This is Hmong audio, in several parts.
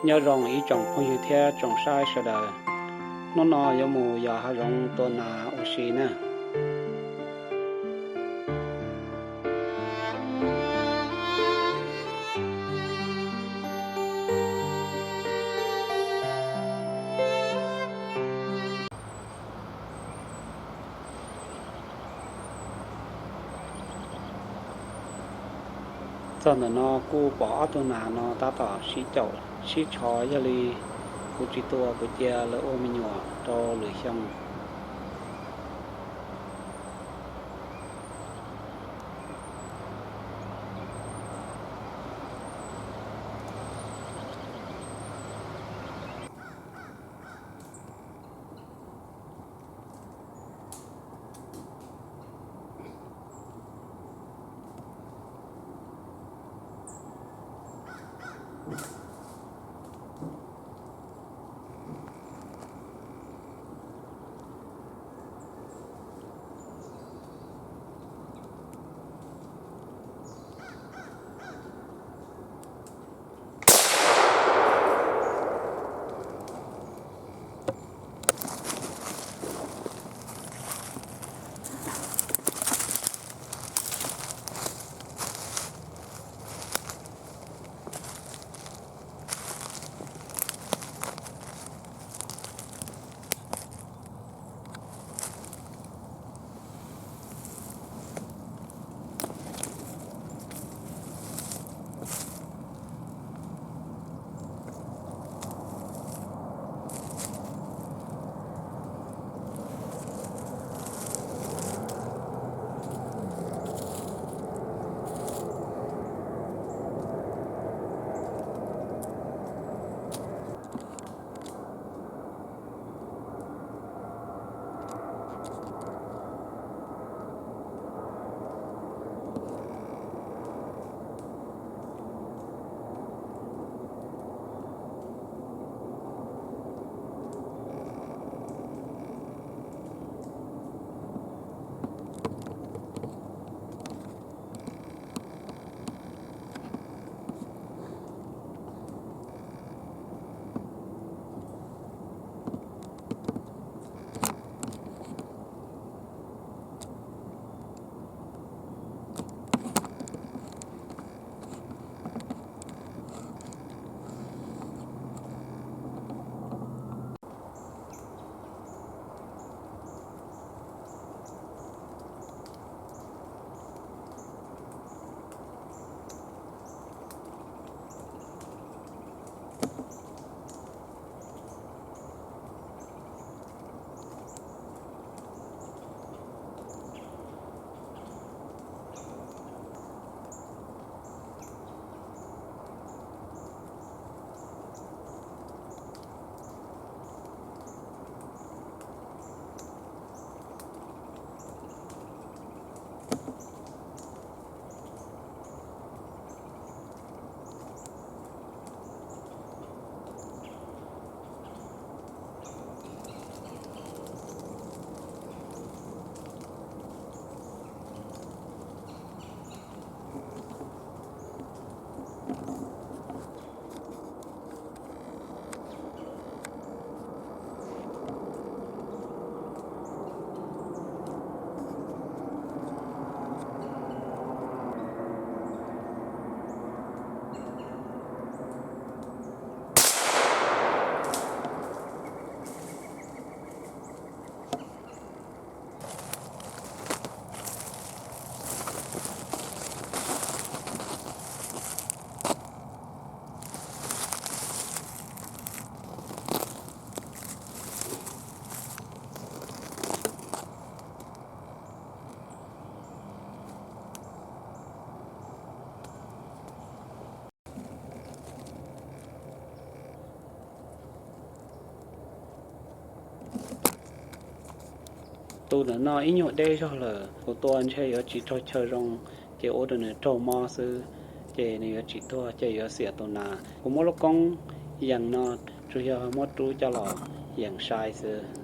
Nyob zoo ib tsoom phooj ywg thiab tsoom saib sawv daws, hnub no yuav mus yos hav zoov tua nas ua si na. Txog ntawm no kuj pom ob tug nas no tab tom sib caum sib tsho, yog li kuv tsis tua kuv cia lawv ua me nyuam rau lwm xyoo. Tus ntawm no ib nyuag deb zog lawm, kuv tua ntshe yuav tsis raug chaw zoo, ces ua rau nws raug mob xwb, ces nws yuav tsis tuag, ces yuav xiam tus nas. Kuv muab lub koob yees no tsuas yog muab rub coj los yees sai xwb.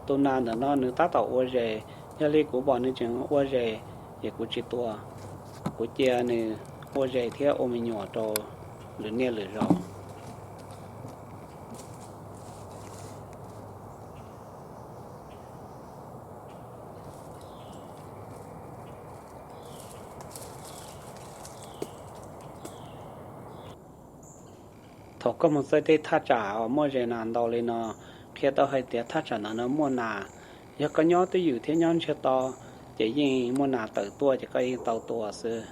Tus nas ntawm no nws tab tom ua zes, yog li kuv pom nws tseem ua zes, ces kuv tsis tua, kuv cia nws ua zes thiab ua me nyuam rau lwm niaj lwm zaus. Thaum koj mus txawj tej thaj tsam uas muaj zes nas ntau li no, qhia tau hais tias thaj tsam ntawd no muaj nas. Yog koj nyob twj ywm thiab nyob ntsiag to, ces yeej muaj nas tawm tuaj ces koj yeej tau tua xwb.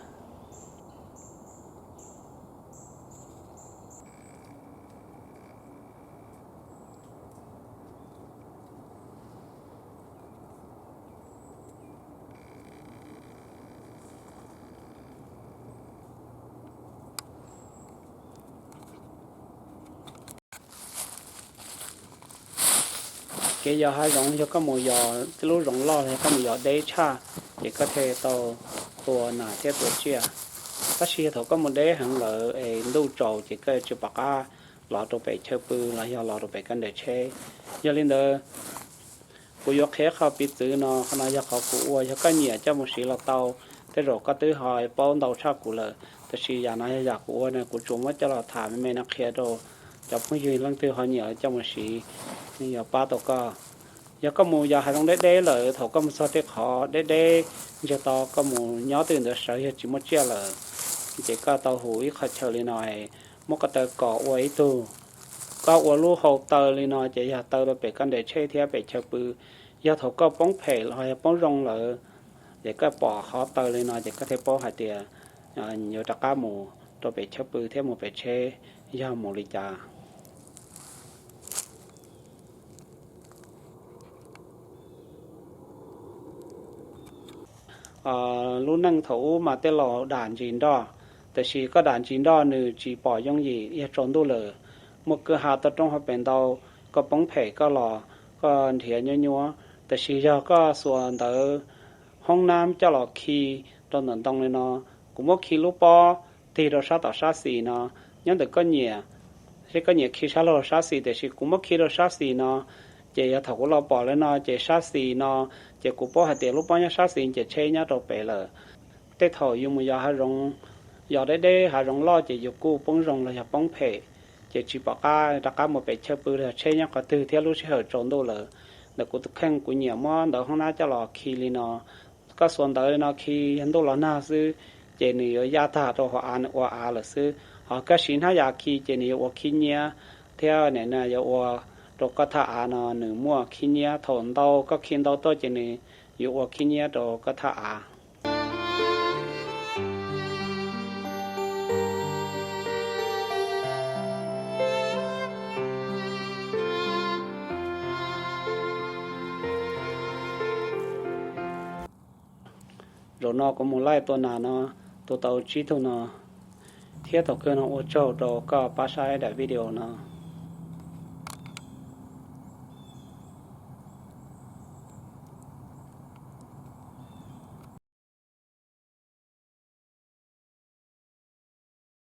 Kev yos hav zoov yog koj mus yos tej lub zoov loj los yog koj mus yos deb tshaj, ces koj thiaj tau tua nas thiab tua tsiaj. Tab sis yog thaum koj mus deb heev lawm es ntuj tsaus ces koj tsis pom qab los rau pem chaw pw los yog los rau pem koj ntawm tsheb. Yog li ntawd, kuv yuav qhia qhov piv txwv no, qhov no yog qhov kuv ua, yog koj nyiam coj mus siv los tau. Tej zaum koj twb ho paub ntau tshaj kuv lawm, tab sis yam no yog yam kuv ua no, kuv tsuas muab coj los tham me me no qhia rau cov phooj ywg leej twg ho nyiam los coj mus siv, nws yuav pab tau koj. Yog koj mus yos hav zoov deb deb lawm, thaum koj mus txog tej qhov deb deb ntsiag to, koj mus nyob twj ywm ntawd sawv yog tsis muaj tsiaj lawm, ces koj tau hu ib qho chaw li no, muab koj taw kos ua ib tug. Koj ua lub hau taw li no ces yog taw rau pem koj ntawm tsheb thiab pem chaw pw. Yog thaum koj poob phem los yog poob zoo lawm, ces koj pom qhov taw li no ces koj thiaj paub hais tias yuav rov qab mus rau pem chaw pw thiab mus pem tsheb yog mus li cas. Lub neej thaum ub mas tej laus dam ntsis nroj, tiam sis koj dam ntsis nroj nws tsis pom yooj yim, yog tsaus ntuj lawm, muaj kwj ha toj roob hauv pes ntau, koj poob phem koj los koj nrhiav nyuab nyuab. Tiam sis yog koj xuas ntawv hoob nab coj los khi rau ntawm ntoo li no, kuv muab khi lub pob tig rau sab tom sab xis no, nyob ntawm koj nyiam, seb koj nyiam khi sab laug sab xis, tiam sis kuv muab khi rau sab xis no, ces yog thaum kuv los pom li no ces sab xis no, ces kuv paub hais tias lub pob nyob sab xis ces tsheb nyob rau pem lawm. Tej thaum yus mus yos hav zoov, yos deb deb hav zoov loj ces yus kuj poob zoo los yog poob phem, ces tsis pom qab rov qab mus pem chaw pw los yog tsheb nyob qhov twg thiab lub sij hawm tsaus ntuj lawm. Ntawm kuv tus kheej kuv nyiam muab ntawv hoob nab coj los khi li no. Koj xuas ntawv li no khi yog ntuj los nag xwb, ces nws yuav yaj tag rau hauv av, nws ua av lawm xwb. Ho koj siv hnab yas khi ces nws yuav ua khib nyiab, thiab nim no yuav ua rau koj thaj av no nws muaj khib nyiab. Thaum ntau koj khi ntau tuaj ces nws yuav ua khib nyiab rau koj thaj av. Zaum no kuv mus laij tua nas no, tua tau tsib tug no, thiab thaum kawg no ua tsaug rau koj pab saib daim video no.